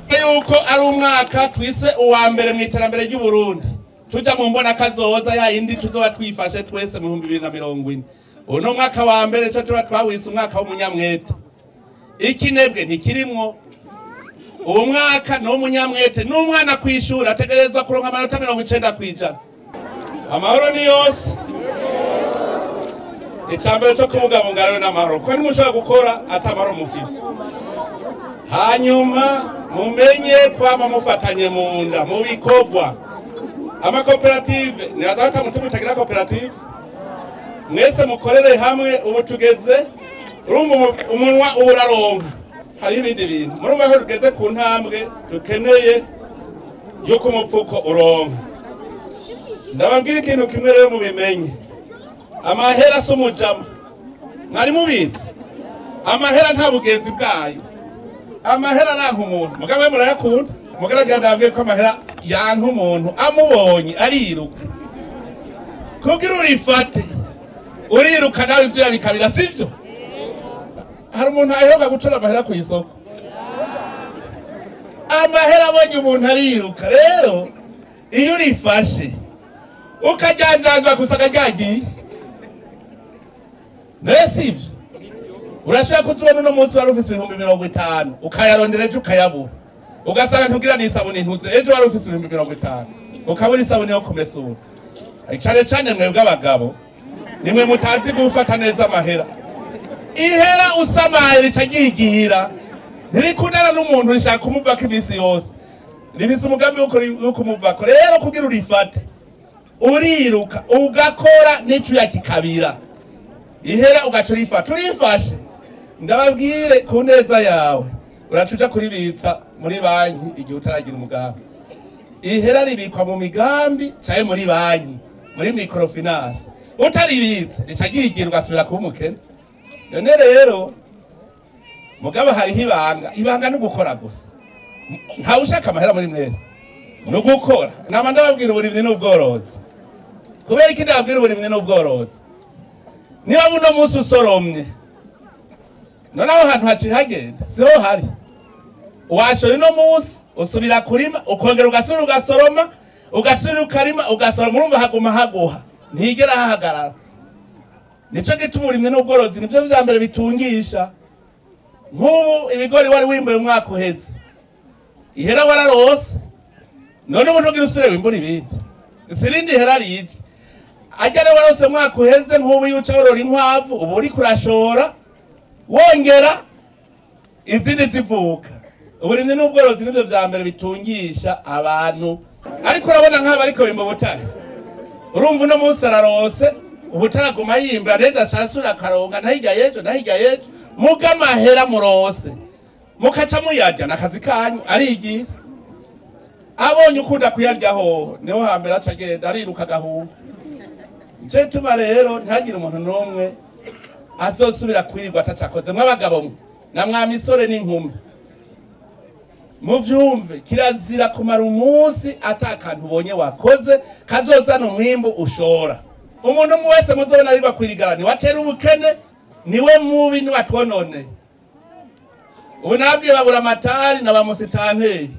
Yuko ari umwaka twise uwa mbere mu iterambere ry'u Burundi, tuja mu mbona kazoza ya indi tuzoba twifashe twese mu 2040. Uno mwaka wa mbere cyo tuba twawise umwaka w'umunyamwete. Ikinebwe ntikirimwo. Uwo mwaka no umunyamwete n'umwana kwishura ategerezwa kuronka amanota 90%. Amahoro ni yose. Icambere cyo kubungabunga rero n'amahoro, kuko ntimushobora gukora atamahoro mufise. Hanyuma mumenye kwama mufatanye mu nda mu bikorwa. Amakoperative nirazata mutumu tagira koperative, mwese mukorere hamwe. Ubu tugeze urumva umunwa uburaronka, hari ibindi bintu murumva ko tugeze ku ntambwe dukeneye yuko umupfuko uronka. Ndababwira ikintu kimwe rero mubimenye, amahera si umujama. Mwari mubizi, amahera nta bugenzi bwayo. Amahera aranka umuntu, mugabo murayakunda. Mugaragara ndabwiye ko amahera yanka umuntu, amubonye ariruka. Kugira urifate uriruka nawe ivyo yabikabira, sivyo? Hari umuntu aheruka gutora amahera ku isoko? Amahera abonye umuntu ariruka. Rero iyo urifashe ukajanjanja gusa akaryagiye, nawe sivyo? Urashobora kuzibona uno munsi wari ufise 50,000, ukayarondera ejo ukayabura, ugasanga ntugira n'isabuni ntuze. Ejo wari ufise 50,000, ukabura isabuni yo kumesura. Cane cane mwebwe abagabo nimwe mutazi gufata neza amahera. Ihera usamaye rica ryigira, ntirikundana n'umuntu, rishaka kumuvako iminsi yose, rifise umugambi wo kumuvako. Rero kugira urifate uriruka ugakora n'icuya kikabira, ihera ugaca urifata. Urifashe, ndababwire, ku neza yawe uraca uja kuribitsa muri banki igihe utaragira umugambi. Ihera ribikwa mu migambi canke muri banki, muri microfinance. Utaribitse rica ryigira, ugasubira kuba umukene. None rero mugabo hariho ibanga. Ibanga ni ugukora gusa. Ntawe ushaka amahera muri mwese, ni ugukora. Nama ndababwira uburimyi n'ubworozi. Kubera iki ndababwira uburimyi n'ubworozi? Niba buno munsi usoromye, none aho hantu haciye hagenda siho hari washoye, uno munsi usubira kurima, ukongera ugasubira ugasoroma, ugasubira ukarima, ugasoroma, urumva haguma haguha, ntigera hahagarara. Nico gituma uburimyi n'ubworozi nivyo vya mbere bitungisha. Nk'ubu ibigori wari wimbuye umwaka uheze, ihera wararose, none ubu ntugira usubire wimbura ibindi, sirindi ihera rije ajya rero warose umwaka uheze. Nk'ubu iyo uca worora inkwavu, ubu uriko urashora wongera izindi zivuka. Uburimyi n'ubworozi nivyo vya mbere bitungisha abantu. Ariko urabona nk'aba ariko bimba ubutare, urumva uno munsi ararose, ubutare aguma yimbura neza, ashasura akaronka nahirya y'ejo nahirya y'ejo. Muga amahera murose mukaca muyarya nakazi kanyu, arigira. Abonye ukunda kuyarya hoho niho hambere aca agenda ariruka agahunga. Nico gituma rero ntihagire umuntu n'umwe azosubira kwirirwa atacakoze. Mw'abagabo mwe na mwa misore n'inkumi, muvyumve, kirazira kumara umunsi ata kantu ubonye wakoze kazozana umwimbu ushora. Umuntu umwe wese muzobona ariko kwirigara niwe atera ubukene, niwe mubi, niwe atwonone. Ubu nabwiye babura amatari na ba musitanteri,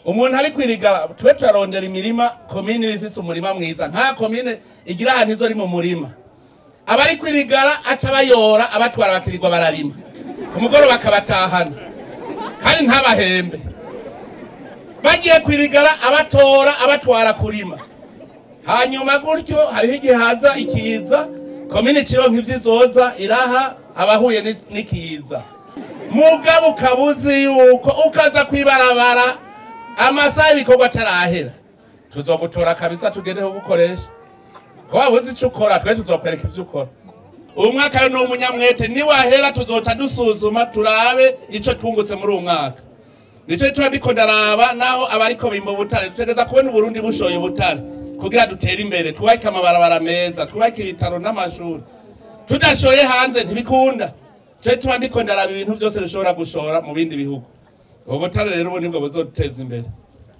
umuntu ari kwirigara, tube turarondera imirima. Komine ifise umurima mwiza, nta komine igira ahantu izori mu murima. Abari kwirigara aca bayora, abatwara, bakirirwa bararima, ku mugoroba akabatahana kandi ntabahembe. Bagiye kwirigara abatora, abatwara kurima. Hanyuma gutyo hariho igihe haza ikiza, komine cironka ivyizoza iraha abahuye n'ikiza. Mugabo ukabuzi yuko ukaza kwibarabara amasaha ibikorwa atarahera, tuzogutora kabisa, tugeneho gukoresha ko wabuze ico ukora. Twe tuzokwereka ivyo ukora. Uyu mwaka ni umunyamwete, niwahera tuzoca dusuzuma turabe ico twungutse muri uyu mwaka. Nico tuba ndiko ndaraba naho abariko bimba ubutare. Dutegereza kubona Uburundi bushoye ubutare kugira dutere imbere, twubake amabarabara meza, twubake ibitaro n'amashuri. Tudashoye hanze ntibikunda. Cyo tuba ndiko ndaraba ibintu byose bishobora gushora mu bindi bihugu. Ubu butare rero ubu nibwo buzoduteza imbere.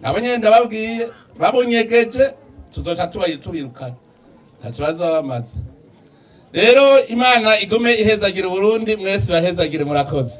Nabo nyene ndababwiye, babunyegeje. Tuzoca tubirukana, ntaco bazoba bamaze. Rero Imana igume ihezagira Uburundi, mwese bahezagire. Murakoze.